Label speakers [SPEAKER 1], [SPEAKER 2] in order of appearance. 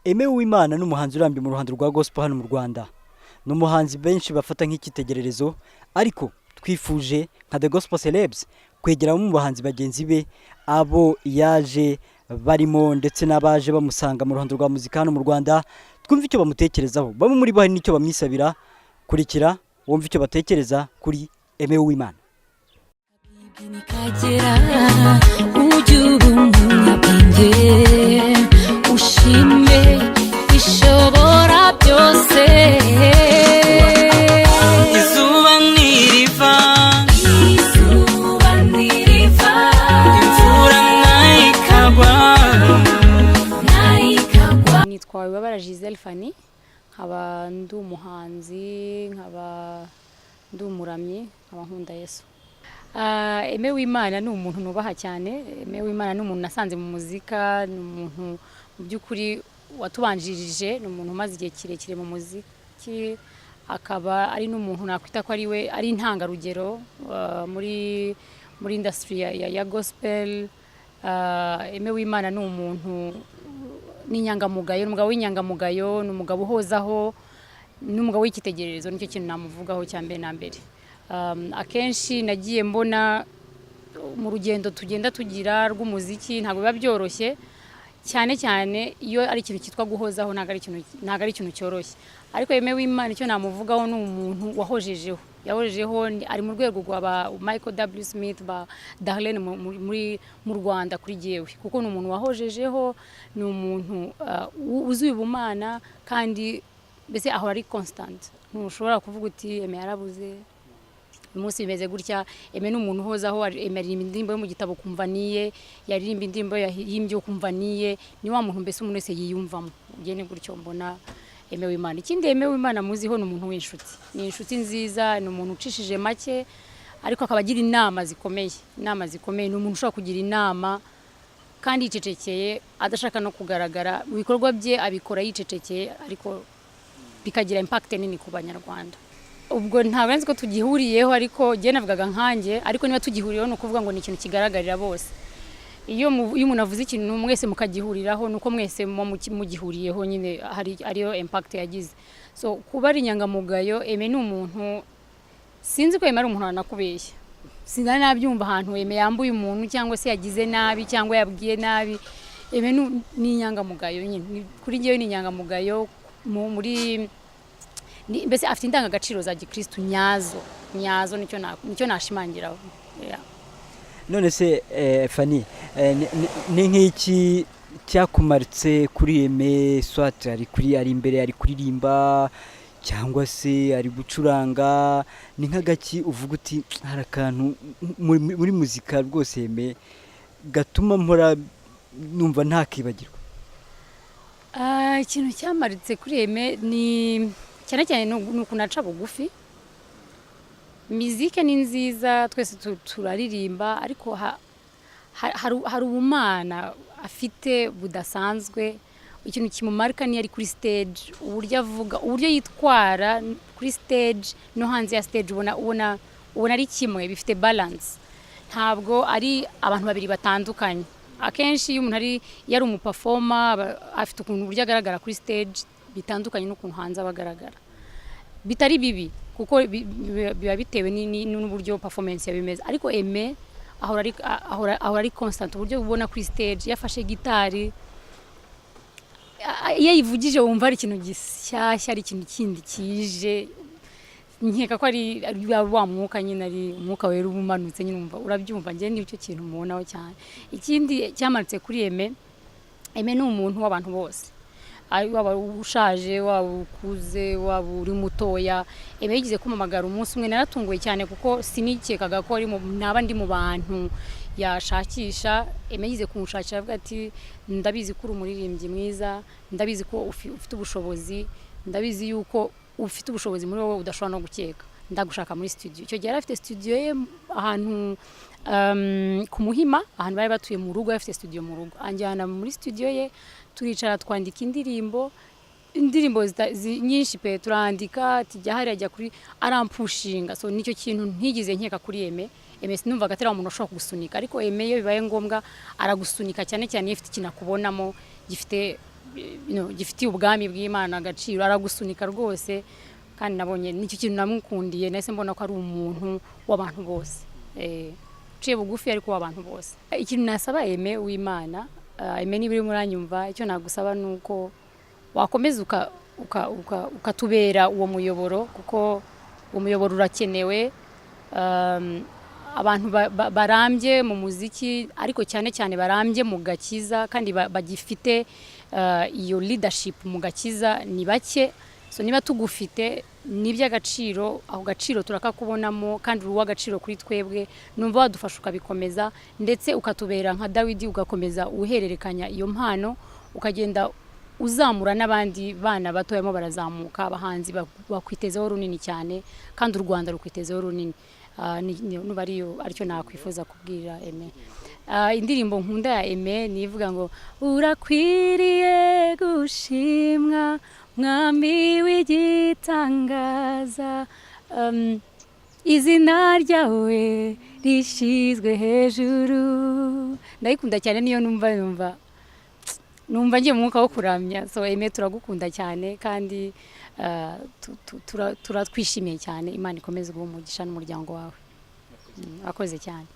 [SPEAKER 1] Aime Uwimana ni umuhanzi urambye mu ruhando rwa gospel hano mu Rwanda. Ni umuhanzi benshi bafata nk'icyitegererezo, ariko twifuje nka The Gospel Celebs kwegera bamwe mu bahanzi bagenzi be, abo yaje barimo ndetse n'abaje bamusanga mu ruhando rwa muzika hano mu Rwanda, twumve icyo bamutekerezaho. Bamwe muri bo hari n'icyo bamwisabira. Kurikira wumve icyo batekereza kuri Aime Uwimana.
[SPEAKER 2] Nikagera ujye uba umunyabwenge, ushime ishobora byose.
[SPEAKER 3] Izuba ntiriva,
[SPEAKER 2] izuba ntiriva,
[SPEAKER 3] imvura nayo ikagwa.
[SPEAKER 2] Nayo ikagwa.
[SPEAKER 4] Nitwa Wibabara Gisele Fanny, nkaba ndi umuhanzi, nkaba ndi umuramyi, nkaba nkunda Yesu. Aime Uwimana ni umuntu nubaha cyane. Aime Uwimana ni umuntu nasanze mu muzika, ni umuntu mu by'ukuri watubanjirije, ni umuntu umaze igihe kirekire mu muziki, akaba ari n'umuntu nakwita ko ari we ari intangarugero muri industry ya gospel. Aime Uwimana ni umuntu, ni inyangamugayo, ni umugabo w'inyangamugayo, ni umugabo uhozaho, ni umugabo w'icyitegererezo. Nicyo kintu namuvugaho cya mbere na mbere. Akenshi nagiye mbona mu rugendo tugenda tugira rw'umuziki ntabwo biba byoroshye, cyane cyane iyo ari ikintu cyitwa guhozaho, ntabwo ari ikintu cyoroshye. Ariko Aime Uwimana, icyo namuvugaho, ni umuntu wahojejeho, yahojejeho. Ari mu rwego rwa ba Michael W Smith, ba Darlene mu Rwanda kuri jyewe, kuko ni umuntu wahojejeho, ni umuntu wuzuye ubumana, kandi mbese ahora ari constant. Ntushobora kuvuga uti "Aime yarabuze, uyu munsi bimeze gutya." Aime ni umuntu uhozaho. Aime aririmba indirimbo yo mu gitabo ukumva niye, yaririmba indirimbo yahimbye ukumva niye. Ni wa muntu mbese umuntu wese yiyumvamo. Ubwo ni gutyo mbona Aime Uwimana. Ikindi Aime Uwimana muziho, ni umuntu w'inshuti, ni inshuti nziza, ni umuntu ucishije make, ariko akaba agira inama zikomeye, inama zikomeye. Ni umuntu ushobora kugira inama kandi yicecekeye, adashaka no kugaragara. Mu bikorwa bye abikora yicecekeye, ariko bikagira impact nini ku Banyarwanda. Ubwo ntabwo nzi ko tugihuriyeho, ariko njye navugaga nkanjye. Ariko niba tugihuriyeho, ni ukuvuga ngo ni ikintu kigaragarira bose. Iyo umuntu avuze ikintu mwese mukagihuriraho, ni uko mwese muba mugihuriyeho nyine, hari ariyo impact yagize. So kuba ari inyangamugayo, Aime ni umuntu, sinzi ko Aime ari umuntu wanakubeshya. Sinari nabyumva ahantu Aime yambuye umuntu, cyangwa se yagize nabi, cyangwa yabwiye nabi. Aime ni inyangamugayo nyine. Kuri njyewe ni inyangamugayo muri mbese afite indangagaciro za gikristu nyazo nyazo. Nicyo nashimangiraho, yeah.
[SPEAKER 1] None se Fanny, ni nk'iki cyakumaritse kuri Aime? Soit ari imbere ari kuririmba, cyangwa se ari gucuranga, ni nk'agaki uvuga uti "Hari akantu muri muzika rwose Aime gatuma mpora numva ntakibagirwa"?
[SPEAKER 4] Ikintu cyamaritse kuri Aime ni cyane cyane ni ukuntu aca bugufi. Mizike ni nziza, twese turaririmba, ariko hari ubumana afite budasanzwe. Ikintu kimumarika niyo ari kuri stage, uburyo avuga, uburyo yitwara kuri stage no hanze ya stage, ubona ari kimwe, bifite balance, ntabwo ari abantu babiri batandukanye. Akenshi iyo umuntu iyo ari umuperformer, aba afite ukuntu, uburyo agaragara kuri stage bitandukanye n'ukuntu hanze aba agaragara. Bitari bibi, kuko biba bitewe n'uburyo performance yaba imeze. Ariko Aime ahora ari constant. Uburyo ubona kuri stage yafashe gitari, iyo ayivugije wumva ari ikintu gishyashya, ari ikintu kindi kije. Nkeka ko ari wa mwuka nyine, ari umwuka wera uba umanutse nyine, wumva urabyumva. Njye nicyo kintu mubonaho cyane. Ikindi cyamanutse kuri Aime, Aime ni umuntu w'abantu bose, ari waba ushaje, waba ukuze, waba uri mutoya. Aime yigeze kumpamagara umunsi umwe, naratunguwe cyane kuko sinikekaga ko naba ndi mu bantu yashakisha. Aime yigeze kunshakira avuga ati "Ndabizi ko uri umuririmbyi mwiza, ndabizi ko ufite ubushobozi, ndabizi yuko ufite ubushobozi muri wowe udashobora no gukeka, ndagushaka muri studio." Icyo gihe yari afite studio ye ahantu ku Muhima, ahantu bari batuye mu rugo, yari afite studio mu rugo. Anjyana muri studio ye, turicara, twandika indirimbo nyinshi pe. Turandika, tujya hariya, ajya kuri, arampushinga. So nicyo kintu ntigeze nkeka kuri Aime. Aime sinumvaga atari wa muntu ushobora kugusunika, ariko Aime iyo bibaye ngombwa aragusunika, cyane cyane iyo ifite ikintu akubonamo gifite gifitiye ubwami bw'Imana agaciro, aragusunika rwose. Kandi nabonye nicyo kintu namukundiye, nahise mbona ko ari umuntu w'abantu bose, uciye bugufi ariko w'abantu bose. Ikintu nasaba Aime w'Imana, Aime, niba urimo uranyumva, icyo nagusaba ni uko wakomeza ukatubera uwo muyoboro, kuko uwo muyoboro urakenewe. Abantu barambye mu muziki, ariko cyane cyane barambye mu gakiza, kandi bagifite iyo leadership mu gakiza ni bake. So niba tugufite ni iby'agaciro, ako gaciro turakakubonamo, kandi uri uw'agaciro kuri twebwe. Numva wadufasha ukabikomeza, ndetse ukatubera nka Dawidi, ugakomeza uhererekanya iyo mpano, ukagenda uzamura n'abandi bana bato barimo barazamuka. Abahanzi bakwitezeho runini cyane, kandi u Rwanda rukwitezeho runini. Nuba ariyo aricyo nakwifuza kubwira Aime. Indirimbo nkunda ya Aime ni ivuga ngo: "Urakwiriye gushimwa, mwami w'igitangaza, izina ryawe rishyizwe hejuru." Ndayikunda cyane, niyo numva ngiye mu mwuka wo kuramya. So Aime, turagukunda cyane kandi turatwishimiye cyane. Imana ikomeze guha umugisha n'umuryango wawe. Wakoze cyane.